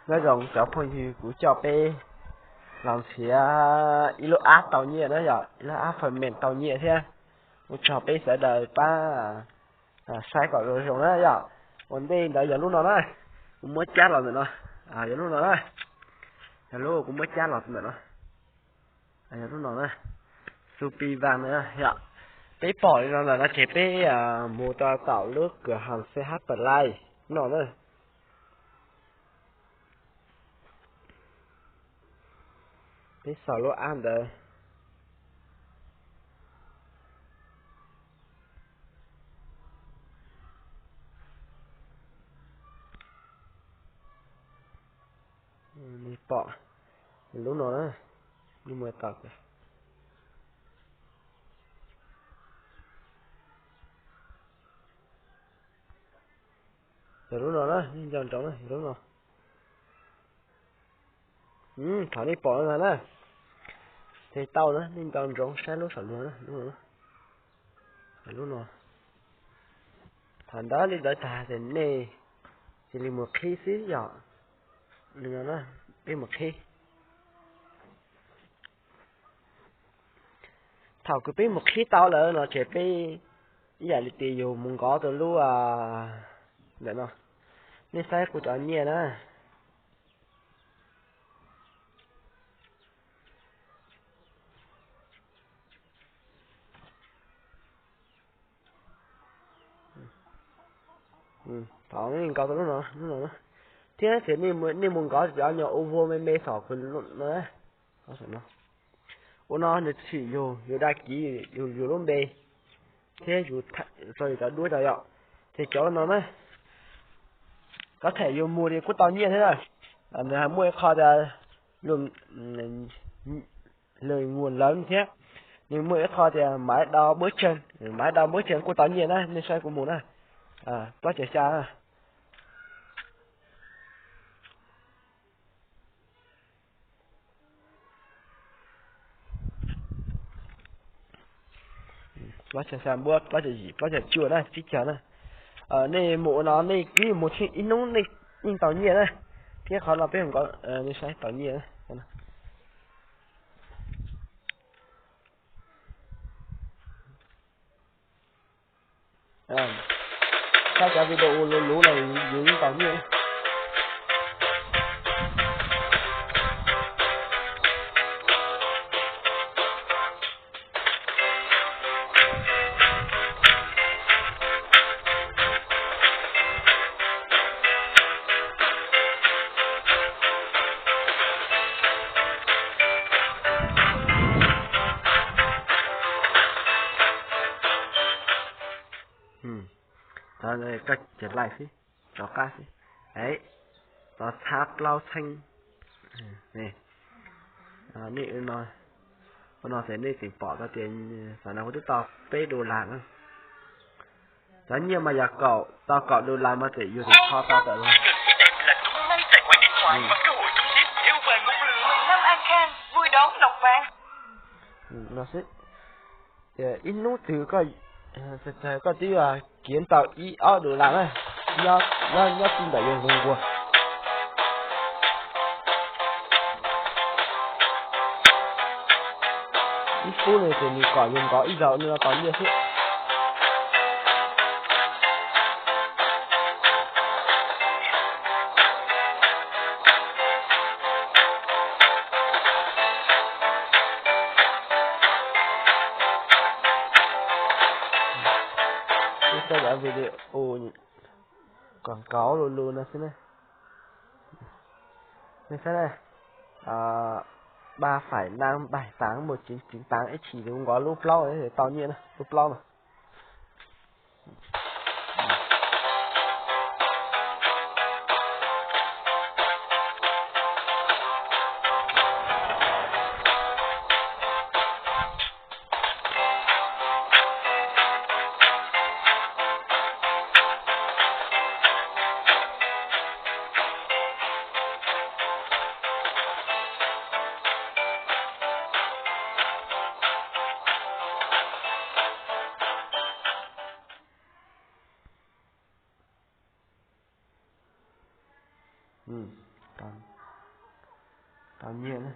Nyob zoo cov phooj ywg, kuv coj peb los nrhiav ib lub app tau nyiaj na yom, ib lub app phần mềm tau nyiaj thiab. Ua tsaug peb sawv daws pab saib kom zoo zoo na yom. Ua ntej ntawd yog lub no na, kuv muab cab los ntawm no, yog lub no na, yog lub kuv muab cab los ntawm no, yog lub no na, Supi Van na yom. Peb pom li no lawm no ces peb mus rau tom lub kws hom C H Play no na. Peb xaus lub app ntawd. Nej pom lub no na, nej mus tau, yog lub no na, nej nco ntsoov na, yog lub no. Thaum nej pom no na, ces tau na, nej nco ntsoov saib lub saum no na, lub no, lub no. Thaum ntawd li ntawd tag ces nej cia li mus qhib xwb yom. Li no na, peb mus qhib. Thaum kws peb mus qhib tau lawm no ces peb ib yam li tias yus mus nkov rau lub ntawm no, nej saib kuv cov nyiaj na. Thaum nej nkov tau lub no, lub no, thiab ces nej mus nkov cov nyuag ua vua me me saum kws no, ua no nws tsim yus, yus dag kiv yus lub npe thiab yus tso yus cov duab rau yom. Ces cov no na, có thể yus mus li kuj tau nyiaj thiab na. Nws muaj ib qho tias lwm nguồn lớn thiab, nws muaj ib qho tias mãi đau bớt chân, mãi đau bớt chân kuj tau nyiaj na, nej saib kuv mus na, plaub caug xya. Plaub caug xya npuab, plaub caug yim, plaub caug cuaj na, tsib caug na. Nej mus ua no nej twb mus tsheej ib hnub nej yeej tau nyiaj na. Thiab qhov no peb mus nkov, nej saib tau nyiaj. Saib cov video luv luv no yus yeej tau nyiaj. Koj cia li xwb, rov qab xwb. Tos txhab plaub txheeb. Nej, ua no ces nej tseem pom tau tias xav no kuv twb tau peb đô la na. Cov nyiaj mas yog kaum, tau kaum đô la mas tseem yus tseem kho tau tawm los. Ib hnub twg koj, koj twb kiếm tau ib ob đô la na, nyob txij ntawm yus mus nquag. Ib phút no ces nws kom yus nkov ib zaug no tau nyiaj xwb. Ib txoj video quảng cáo lus lus no xwb na. Nej saib na, ba phải năm bảy tháng một chín chín tám ib chim kuv nkov lub plaub tau nyiaj na, lub plaub no. Tau, tau nyiaj na.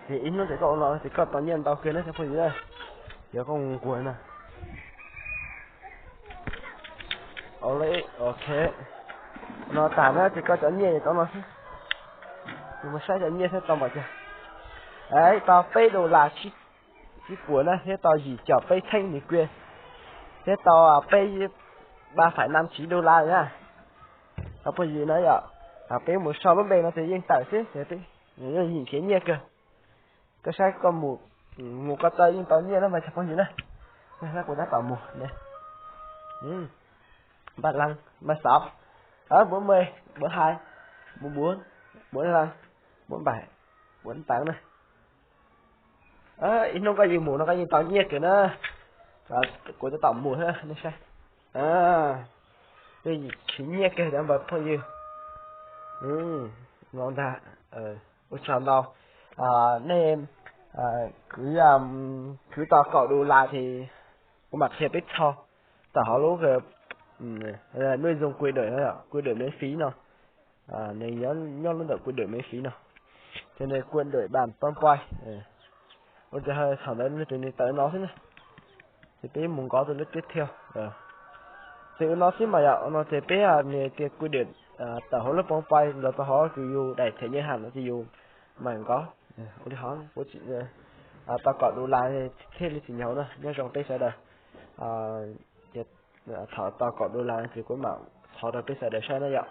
Ces ib hnub ces koj ua no ces koj tau nyiaj ntau kiag na cov phooj ywg na. Yog koj mus nquag na. Ok, no tas na ces koj cov nyiaj tau no xwb. Mus saib cov nyiaj thiab tau npaum cas. Tau peb dollar tsib puas na thiab tau yim caum peb txheeb nws kiag, thiab tau peb ba phais năm triệu dollar na. Cov phooj ywg na yom, peb mus sau lub npe no ces yeej tawm xwb, yeej yim khiav nyiaj kawg. Koj saib koj mus, mus koj tau yeej tau nyiaj na mas cov phooj ywg na. Kuv tab tom mus ne. Ba lăng, ba sáu, bốn mươi, bốn hai, bốn bốn, bốn lăm, bốn bảy, bốn tám na. Ib hnub koj yeej mus no koj yeej tau nyiaj kawg na. Kuv tab tom mus thiab nej saib. Yeej yim khiav nyiaj kawg cov phooj ywg. Los ntag, ua tsaug ntau. Nej khwv, khwv tau kaum dollar ces kuv mam qhia peb txog tawm hauv lub nuj zoo quy đổi, quy đổi miễn phí no. Nws nyob lub ntawm quy đổi miễn phí no. Ces nws quy đổi bằng PayPal. Ua ces thaum ntawd nws tawm no xwb na. Ces peb mus nkov tus lub tiếp theo. Ces ua no xwb mas yom, ua no ces peb nws tias quy đổi tawm hauv lub PayPal los tau hauv ces yus đài thẻ ngân hàng no ces yus mam nkov. Ua li hov kuv tsis tau kaum dollar thiaj li tsis nyaum na, nyob zoo peb sawv daws. Ces thaum tau kaum dollar ces kuv mam thov rau peb sawv daws saib na yom.